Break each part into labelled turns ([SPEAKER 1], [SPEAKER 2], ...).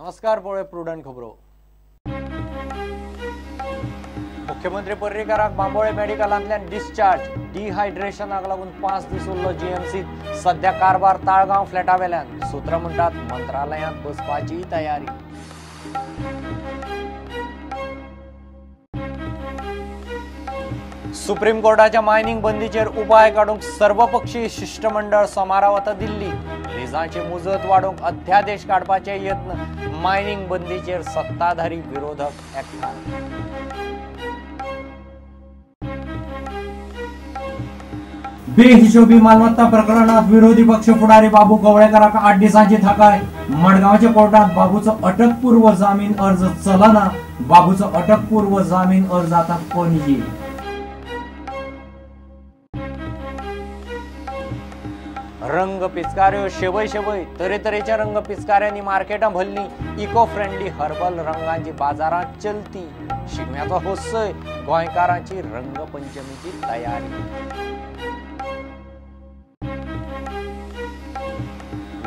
[SPEAKER 1] नमस्कार, पळय प्रुडंट खबरो. मुख्यमंत्री पर्रीकाराक बांबोळे मेडिकलांतल्यान डिस्चार्ज. डिहायड्रेशनाक लागून 5 दीस उरलो जीएमसीत. सध्या कारभार ताळगांव फ्लॅटा वेल्यान. सूत्रां म्हणटात मंत्रालयांत बसपाची तयारी. सुप्रीम कोर्टाच्या मायनिंग बंदीचेर उपाय काडूंक सर्वपक्षीय शिष्टमंडळ सोमारा वता दिल्ली. लिजांची मुजत वाडोवंक अध्यादेश काडपाचे यत्न. मायनिंग बंदीचेर सत्ताधारी विरोधक एकठांय. बेहिशोबी मालमत्ता प्रकरणात विरोधी पक्ष फुडारी बाबू कवळेकराक 8 दिसांची थाकाय. मडगांवच्या कोर्टात बाबूचो अटकपूर्व जामीन अर्ज चलना. बाबूचो अटकपूर्व जामीन अर्ज आता पणजी. रंग पिचकाऱ्यो शेवय शेवय तरेतरेच्या रंग पिचकाऱ्यांनी मार्केटां भरली. इको फ्रेंडली हर्बल रंगांची बाजारांत चलती. शिगम्याचो होसय, गोंयकारांची रंगपंचमीची तयारी.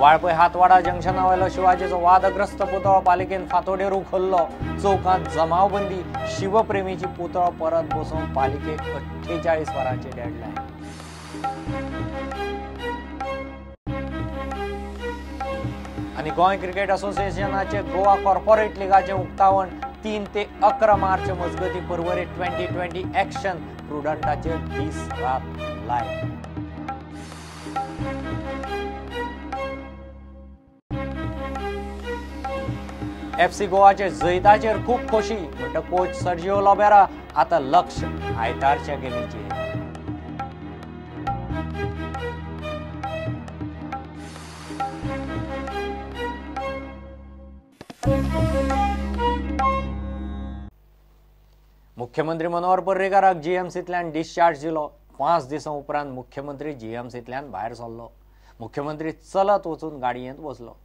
[SPEAKER 1] वाळपय हातवाडा जंक्शना वयलो शिवाजीचो वादग्रस्त पुतळो पालिकेन फातोडेर उखल्लो. चौकांत जमावबंदी. शिवप्रेमीची पुतळो परत बसोवंक पालिकेक 48 वरांची डेडलायन. आनी गोंय क्रिकेट असोसिएशनाचे गोवा कॉर्पोरेट लिगाचें उक्तावण 3 ते 11 मार्च मजगती परवरे 2020 एक्शन. प्रुडंटाचेर दीस रात लायव्ह. एफसी गोवाचे जैताचेर खूब खोशी म्हणटा कोच सर्जिओ लोबेरा. आता लक्ष आयतारच्या गेमीचेर. मुख्यमंत्री मनोहर पर्रीकाराक जीएमसींतल्यान डिस्चार्ज दिलो. 5 दिसां उपरांत मुख्यमंत्री जीएमसींतल्यान भायर सरलो. मुख्यमंत्री चलत वचून गाडयेंत बसलो.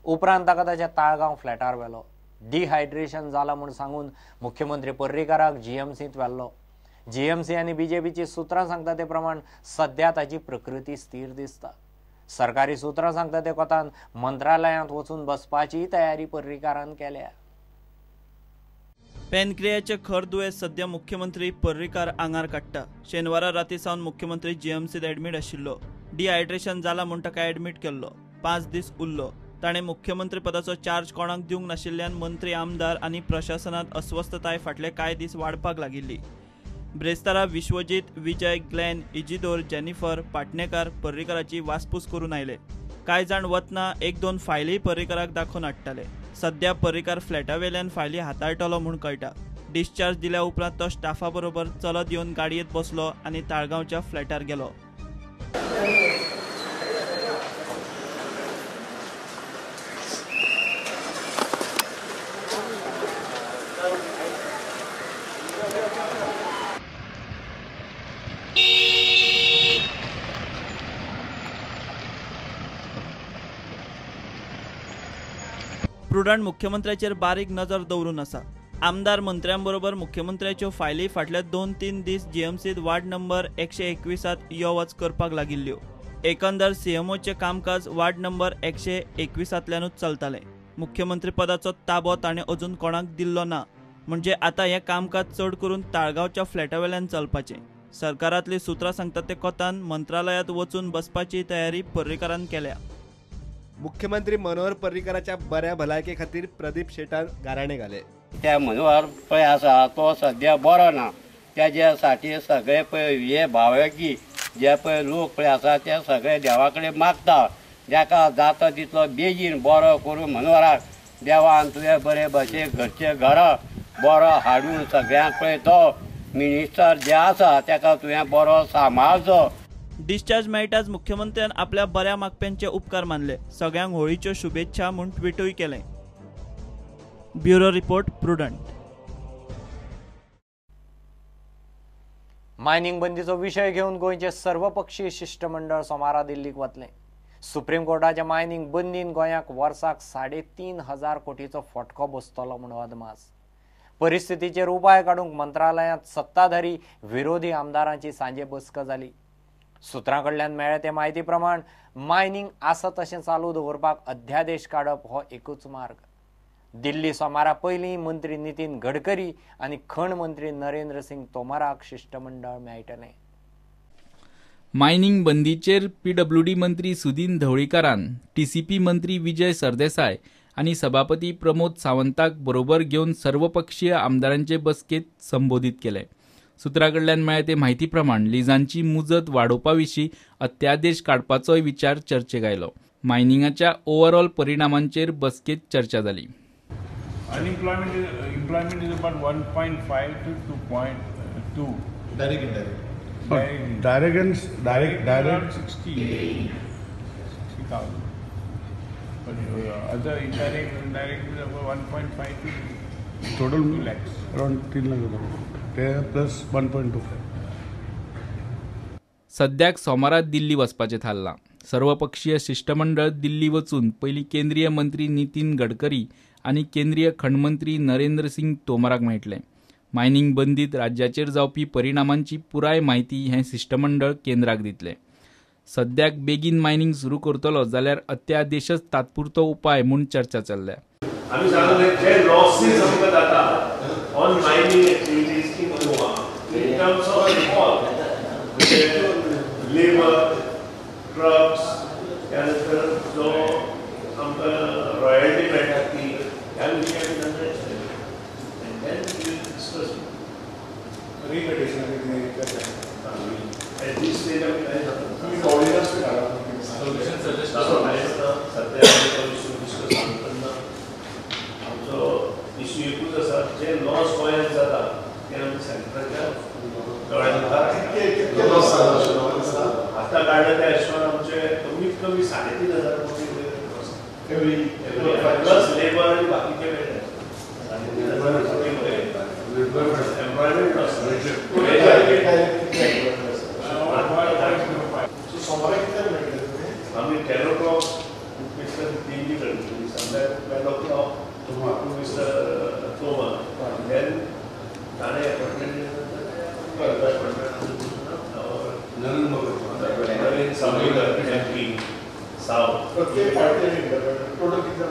[SPEAKER 1] उपरांत ताका ताच्या ताळगांव फ्लॅटार व्हेलो. डिहायड्रेशन जालां म्हूण सांगून मुख्यमंत्री पर्रीकाराक जीएमसींत व्हेल्लो. जीएमसी आनी बीजेपीची सूत्रां सांगता ते प्रमाण सध्या ताची प्रकृती स्थीर दिसता. सरकारी सूत्रां सांगता ते कोतान मंत्रालयांत वचून बसपाची तयारी पर्रीकारान केल्या.
[SPEAKER 2] पेनक्रियाचे खर दुयेंस सध्या मुख्यमंत्री पर्रीकार आंगार काडटा. शेनवारा राती सावन मुख्यमंत्री जीएमसीत एडमीट आशिल्लो. डिहायड्रेशन जाला म्हूण ताका एडमीट केल्लो. 5 दीस उरलो. ताणें मुख्यमंत्री पदाचो चार्ज कोणाक दिवंक नाशिल्ल्यान मंत्री, आमदार आनी प्रशासनांत अस्वस्थताय फाटले कांय दीस वाडपाक लागिल्ली. ब्रेस्तारा विश्वजीत, विजय, ग्लॅन, इजिदोर, जेनिफर पाटणेकार पर्रीकाराची वासपूस करून आयले. कांय जाण वतना 1-2 फायली पर्रीकाराक दाखोवन हाडटाले. सध्या पर्रीकार फ्लॅटा वेल्यान फायली हाताळटलो म्हूण कळटा. डिस्चार्ज दिल्या उपरांत तो स्टाफा बरोबर चलत येवन गाडयेंत बसलो आनी ताळगांवच्या फ्लॅटार गेलो. प्रुडंट मुख्यमंत्र्याचेर बारीक नजर दवरून आसा. आमदार मंत्र्यांबरोबर मुख्यमंत्र्याच्यो फायली फाटले 2-3 दीस जीएमसीत वार्ड नंबर 121 यो वच करपाक लागिल्ल्यो. एकंदर सीएमओचें कामकाज वार्ड नंबर 121 चलतालें. मुख्यमंत्री पदाचो ताबो ताणें अजून कोणाक दिल्लो ना. म्हणजे आतां हें कामकाज चड करून ताळगांवच्या फ्लॅटा वेल्यान चलपाचें. सरकारांतलीं सूत्रां सांगतात ते कोतान मंत्रालयांत वचून बसपाची तयारी पर्रीकारान केल्या.
[SPEAKER 3] मुख्यमंत्री मनोहर पर्रीकाराच्या बऱ्या भलायके खातीर प्रदीप शेटान गाराणे घाले.
[SPEAKER 4] त्या मनोहर पळय आसा तो सध्या बरो ना. त्याच्या साठी सगळे पळय हे भावकी जे पळय लोक पळय आसा ते सगळे देवा कडेन मागता. जाका जाता तितलो बेगीन बरो करून मनोहराक देवान तुवें बरे भशेन घरचे घरा बरो हाडून सगळ्यांक पळय तो मिनिस्टर जे आसा ताका तुवें बरो सांबाळचो.
[SPEAKER 2] डिस्चार्ज मेळटाच मुख्यमंत्र्यान आपल्या बऱ्या मागप्यांचे उपकार मानले. सगळ्यांक होळीच्यो शुभेच्छा म्हूण ट्विटूय केलें. Bureau report, Prudent.
[SPEAKER 1] Mining बंदीचो विशय घेवन गोंयचे सर्वपक्षीय शिष्टमंडळ सोमारा दिल्लीक वतलें. सुप्रीम कोर्टाच्या मायनिंग बंदीन गोंयाक वर्साक 3,500 कोटीचो फटको बसतलो म्हूण अदमास. परिस्थितीचेर उपाय काडूंक मंत्रालयांत सत्ताधारी विरोधी आमदारांची सांजे बसका जाली. सूत्रां कडल्यान मेळ्ळे ते म्हायती प्रमाण मायनिंग आसा तशें चालू दवरपाक अध्यादेश काडप हो एकूच मार्ग. दिल्ली सोमारा पयलीं मंत्री नितीन गडकरी आनी खण मंत्री नरेंद्र सिंग तोमराक शिश्टमंडळ मेळटलें.
[SPEAKER 5] मायनिंग बंदीचेर पीडब्ल्यूडी मंत्री सुदीन ढवळीकारान टीसीपी मंत्री विजय सरदेसाय आनी सभापती प्रमोद सावंताक बरोबर घेवन सर्वपक्षीय आमदारांचे बसकेत संबोधित केले. सूत्रा कडल्यान मेळ्ळ्या ते म्हायती प्रमाण लिजांची मुजत वाडोवपा विशीं अत्यादेश काडपाचोय विचार चर्चेक आयलो. मायनिंगाच्या ओवरऑल परिणामांचेर बसकेत चर्चा जाली.
[SPEAKER 6] Unemployment is, employment is about 1.5 to 2.2.
[SPEAKER 7] Direct, indirect.
[SPEAKER 6] Direct and direct 60,000. But other indirect is about 1.5 to
[SPEAKER 7] total
[SPEAKER 6] 2 lakhs.
[SPEAKER 7] Around 3 lakh. Plus 1.25.
[SPEAKER 5] सद्याक सोमारा दिल्ली वचपाचें थारलां. सर्वपक्षीय शिश्टमंडळ दिल्ली वचून पयलीं केंद्रीय मंत्री नितीन गडकरी आनी केंद्रीय खणमंत्री नरेंद्र सिंग तोमराक मेळटलें. मायनिंग बंदीत राज्याचेर जावपी परिणामांची पुराय म्हायती हें शिश्टमंडळ केंद्राक दितलें. सद्याक बेगीन मायनिंग सुरू करतलो जाल्यार अत्यादेशच तात्पुरतो उपाय म्हूण चर्चा चल्ल्या.
[SPEAKER 8] आमी सांगले जे लॉसीस आमकां जाता on mining activities in Goa in terms of all labour, trucks, त्यानंतर जो आमकां रॉयल्टी मेळटा ती ह्या विशयान and then we will discuss at this stage. आमी कांय सांगता सद्या आमी तो इश्यू डिस्कस करतना आमचो इश्यू एकूच आसा, जे लॉस गोंयांत जाता ते आमी सेंट्राच्या दोळ्या मुखार आतां काडले त्या हिशोबान आमचे कमीत कमी 3,500 कोटी वयर प्लस लेबर आनी बाकीचे मेळटा 3,500 कोटी वयर एम्प्लॉयमेंट लॉस. आमी 10 o'clock mister Delhi कडली, 12 o'clock to mister Tomar, then ताणें अपॉइंटमेंट नवीन सावयकर एमपी सावथ
[SPEAKER 7] प्रत्येक पार्टी टोटल कितले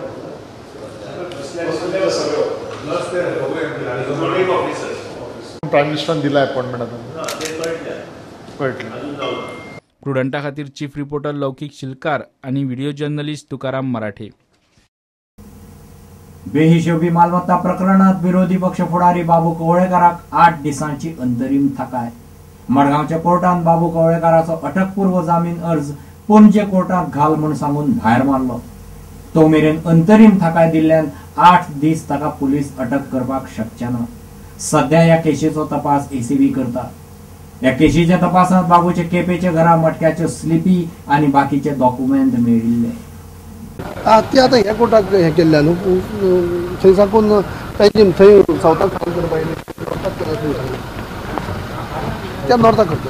[SPEAKER 8] including officers.
[SPEAKER 7] Prime मिनिस्टरान दिला अपॉइंटमेंट आतां कळटलें.
[SPEAKER 5] प्रुडंटा खातीर चीफ रिपोर्टर लौकिक शिलकार आनी व्हिडिओ जर्नलिस्ट तुकाराम मराठे.
[SPEAKER 1] बेहिशोबी मालमत्ता प्रकरणात विरोधी पक्ष फुडारी बाबू कवळेकाराक 8 दिसांची अंतरीम थाकाय. मडगांवच्या कोर्टान बाबू कवळेकाराचो अटकपूर्व जामीन अर्ज पणजे कोर्टात घाल म्हूण सांगून भायर मारलो. तो मेरेन अंतरीम थाकाय दिल्ल्यान 8 दीस ताका पुलीस अटक करपाक शकचे ना. सध्या ह्या केशीचो तपास एसीबी करता. ह्या केशीच्या तपासांत बाबूचे केपेच्या घरा मटक्याच्यो स्लिपी आनी बाकीचे डॉक्युमेंट मेळिल्ले.
[SPEAKER 9] ते आतां ह्या कोर्टाक हें केल्लें न्हू, थंय साकून तांचे थंय सावथाक फायल करपा येयलें, नॉर्थाक केलां सांगलें, त्या नॉर्थाक करता.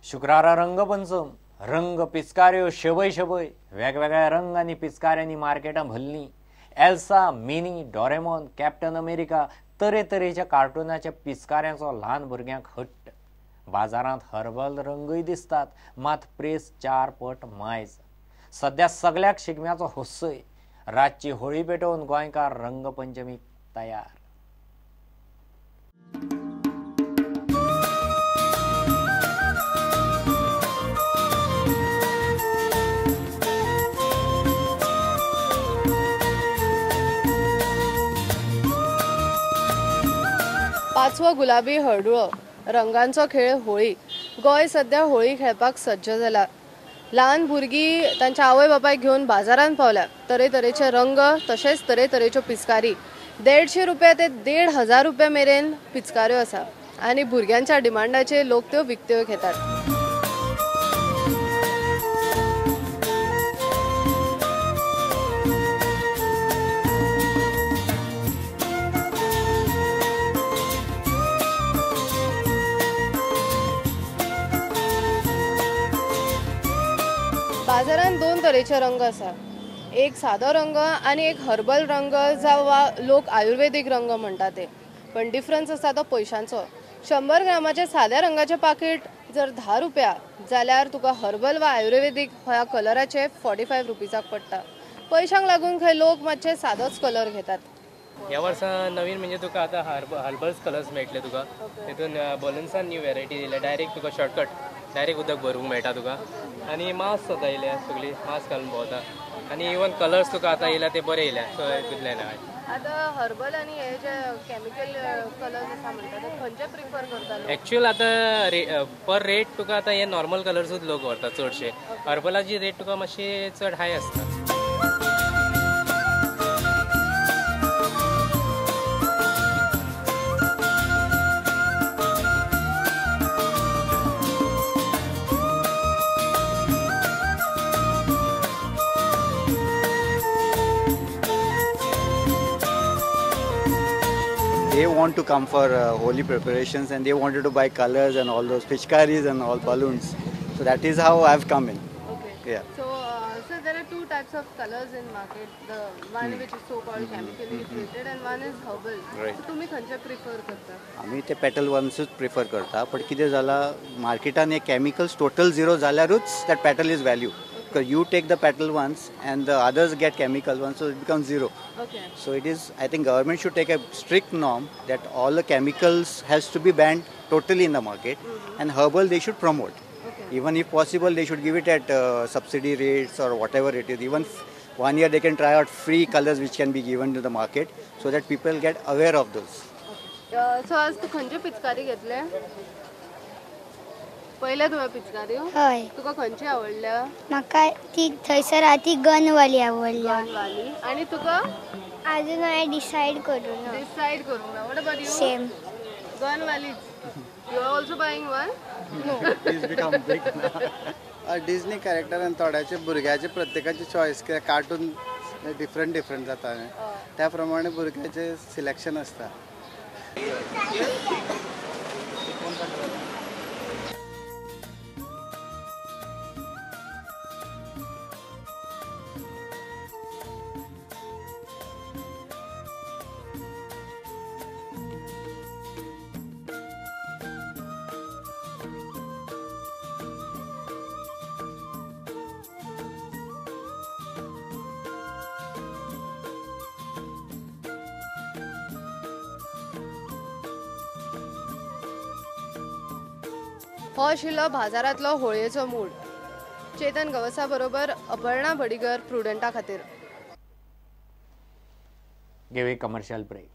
[SPEAKER 1] शुक्रारा रंगपंचम, रंग पिचकाऱ्यो शबय शबय वेगवेगळ्या रंग आनी पिचकाऱ्यांनी मार्केटां भरलीं. Elsa, Minnie, Doraemon, Captain America तरेतरेच्या कार्टुनाच्या पिचकाऱ्यांचो ल्हान भुरग्यांक हट्ट. बाजारांत हर्बल रंगूय दिसतात, मात प्रेस 4 पट मायज. सध्या सगळ्याक शिगम्याचो होस्सय. रातची होळी पेटोवन गोंयकार रंगपंचमीक तयार.
[SPEAKER 10] पाचवो गुलाबी हळडुळो रंगांचो खेळ होळी. गोंय सध्या होळी खेळपाक सज्ज जाला. ल्हान भुरगीं तांच्या आवय बापायक घेवन बाजारांत पावल्या. तरेतरेचे रंग तशेंच तरेतरेच्यो पिचकारी. 150 रुपया ते 1500 रुपया मेरेन पिचकाऱ्यो आसा आनी भुरग्यांच्या डिमांडाचेर लोक त्यो विकत्यो घेतात. बाजारांत 2 तरेचे रंग आसा, एक सादो रंग आनी एक हर्बल रंग जावं वा लोक आयुर्वेदीक रंग म्हणटा ते. पण डिफरन्स आसा तो पयशांचो. 100 ग्रामाचे साद्या रंगाचें पाकीट जर 10 रुपया जाल्यार तुका हर्बल वा आयुर्वेदीक ह्या कलराचे 45 रुपीजाक पडटा. पयशांक लागून खंय लोक मातशे सादोच कलर घेतात.
[SPEAKER 11] ह्या वर्सा नवीन म्हणजे तुका आतां हर्बल्स कलर्स मेळटले तुका. तितून बलून्सान न्यू वेरायटी दिल्या. डायरेक्ट तुका शॉर्टकट डायरेक्ट उदक भरूंक मेळटा तुका. आनी मास्क आतां येयल्या, सगळी मास्क घालून भोंवता. आनी इवन कलर्स तुका आतां येयल्या ते बरे येयल्या. सो तितलें ना
[SPEAKER 10] आतां हर्बल आनी हे जे केमिकल कलर्स आसा म्हणटा ते खंयचे प्रिफर करता?
[SPEAKER 11] एक्चुअल आतां पर रेट तुका आतां हे नॉर्मल कलर्सूच लोक व्हरता चडशे. हर्बलाची रेट तुका मातशी चड हाय आसता.
[SPEAKER 12] They want to come for holy preparations and they wanted to buy colors and all those pichkaris and all balloons. So that is how I've come in.
[SPEAKER 10] Okay.
[SPEAKER 12] Yeah.
[SPEAKER 10] So, so there are two types of colors in market. The one which is so called chemically treated and one is herbal.
[SPEAKER 12] Right.
[SPEAKER 10] So तुम्ही खंयचे prefer करता?
[SPEAKER 12] आम्ही ते petal ones prefer करता. पण कितें जाला मार्केटान हे chemicals total zero जाल्यारूच that petal is value. Because you take the petal ones and the others get chemical ones, so it becomes zero.
[SPEAKER 10] Okay.
[SPEAKER 12] So it is, I think government should take a strict norm that all the chemicals has to be banned totally in the market, and herbal they should promote.
[SPEAKER 10] Okay.
[SPEAKER 12] Even if possible, they should give it at subsidy rates or whatever it is. Even 1 year they can try out free colors which can be given to the market so that people get aware of those.
[SPEAKER 10] Okay. So आज तू खंयचे पिचकारी घेतले? पयले तुवें पिचकारी?
[SPEAKER 13] हय.
[SPEAKER 10] तुका खंयची आवडल्या?
[SPEAKER 13] म्हाका ती थंयसर आहा ती गनवाली आवडल्या.
[SPEAKER 10] गनवाली. आनी तुका?
[SPEAKER 13] अजून हांवें डिसायड करूं ना.
[SPEAKER 10] डिसायड करूंक ना. What about you?
[SPEAKER 13] Same.
[SPEAKER 10] गनवालीच. You are also buying one?
[SPEAKER 12] No. It's become big now.
[SPEAKER 14] Disney character आनी थोड्याचे भुरग्याचे प्रत्येकाची चॉयस कित्याक कार्टून डिफरंट डिफरंट जाता न्ही, त्या प्रमाणे भुरग्याचे सिलेक्शन आसता.
[SPEAKER 10] हो आशिल्लो बाजारांतलो होळयेचो मूड. चेतन गवसा बरोबर अपर्णा बडिगर, प्रुडंटा खातीर.
[SPEAKER 1] घेवया कमर्शियल ब्रेक.